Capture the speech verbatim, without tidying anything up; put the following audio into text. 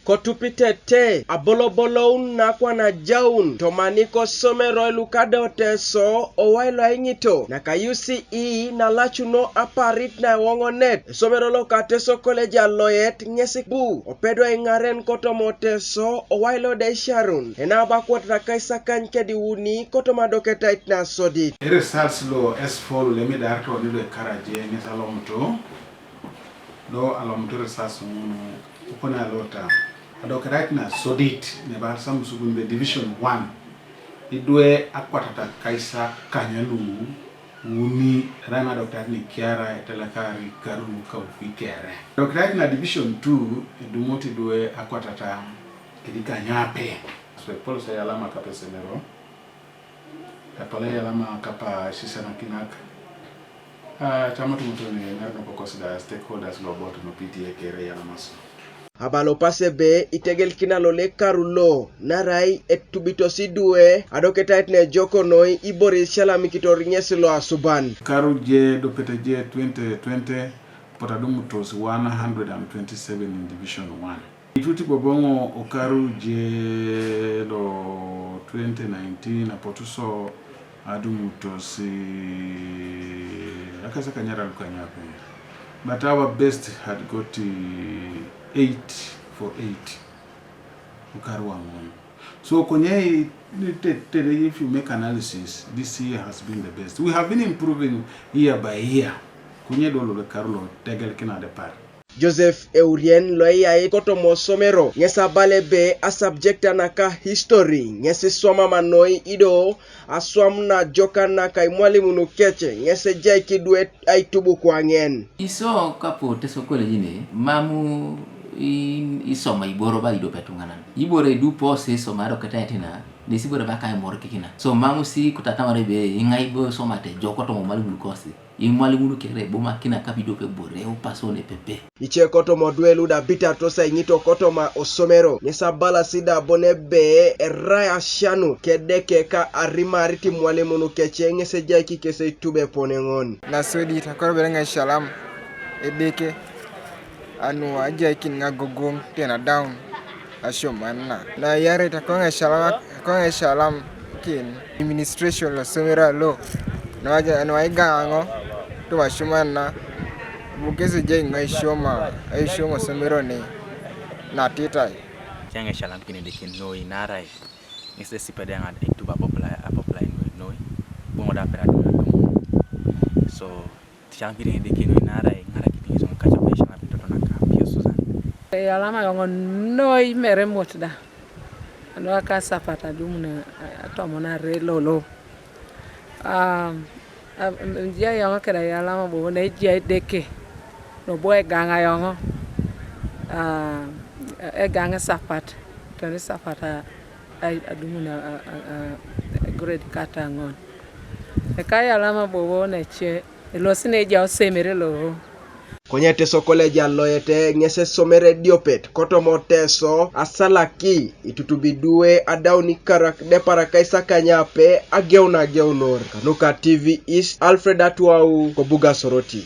Kotupitete aboloboloun nakwana jaun tomani kosomeroi luka do Teso owai lo aiŋito naka U C E nalacuno aparit na ewoŋonet esomero loka Teso College Aloet ŋes bu opedwa iŋaren kotoma Teso owai lo deisarun enaba akwatat akaisakany kedi iuni kotoma adoketait nasodit. Eresults lo esifol lemidarito nilo ekaraje ŋes alomuto. Do alomutu risas ŋun upone alota. Adoketait nasodit neba samusukun be Division one. Idwe akwatata kaisa kanya lu uni ran adoketait ni kiara etelekari karu kauki kere. Adoketait na Division two edumot idwe akwatata kedi kanyape. So epol sa yalama kapesenero. Epalai yalama kapa sisanakinak. Ah, tama tumutu ni ŋarenok kosi da stakeholders lo bot no P T A kere yalama so. Abalopase be itegelikina lole karu lo narai etubitos idwe adoketait ne joko noi ibore isialamikitor ŋes lo asuban. Karu je dopete je twenty twenty, potadumutos one hundred and twenty-seven in Division one. Ituti boboŋo okaru je lo twenty nineteen apotu so adumutos, eh, akasakanyara lukanyape. But our best had got, eh, eight for eight. Okaru aŋon. So konye te, te, if you make analysis, this year has been the best. We have been improving year by year. Konye do lo karu lo tegelikina depar. Joseph Eurien loeyai kotoma osomero ŋes abala ebe asubject naka history ŋes iswamama noi ido aswam najokan naka imwalimun kec ŋes ejai kidwe aitubukwaŋen. Iso kapo Teso College ne mam i-, isoma iboro ba idope etuŋanan. Iboro edupo si isoma adoketait na nesi iboro ba kaimorikikina. So mam si kutatamar ebe iŋai bo isomate jo kotoma imwalimun kosi. Imwalimun kere ebomakina kapido pebore upaso nepepe. Ice kotoma odwe lu da bitatosi aiŋito kotoma osomero ŋes abalasi da bon ebe erai asianu kedeke ka arimarit imwalimun kece ŋes ejaiki kes eitube eponeŋon. Nasodit akoro bere ŋa isalam Edeke anu ajaikin ŋa gogom tena daun. Asioman na. Na iyaret akoŋ esalam, akoŋ esalam kin administration lo somero alo. Nuaigaŋo tuma asioman na. Bukesi ejai ŋa aisioma, aisioma osomero ni natitai. Keŋ esalam kin Edeke noi narai ŋes esipede ŋa aitub apopulai, apopulai noi, noi. Boŋo da apera dum. So Ticaŋ kiriŋ Edeke noi naarai iŋarakit ŋes ŋun kacapaisha napitoto naka Pio Susan. Eyalama yoŋ noi mere mot da. Anu akasapat adumun a, a, atomon are lolo. A, a, ejai yoŋ keda eyalama bobo na ejai Edeke. Lobo egaŋ yoŋ. A, egaŋ esapat. Toni esapat a, a, adumun a, a, a, a, grade kata ŋon. Eka eyalama bobo nece. Elosi neja osomero lo. Konye Teso College Aloet ŋes esomero ediopet kotoma Teso asalaki itutubi idwe adaun ikaru depar akaisakanyape ageun ageunor. Kanuka T V East, Alfred Atuau, Kobuga Soroti.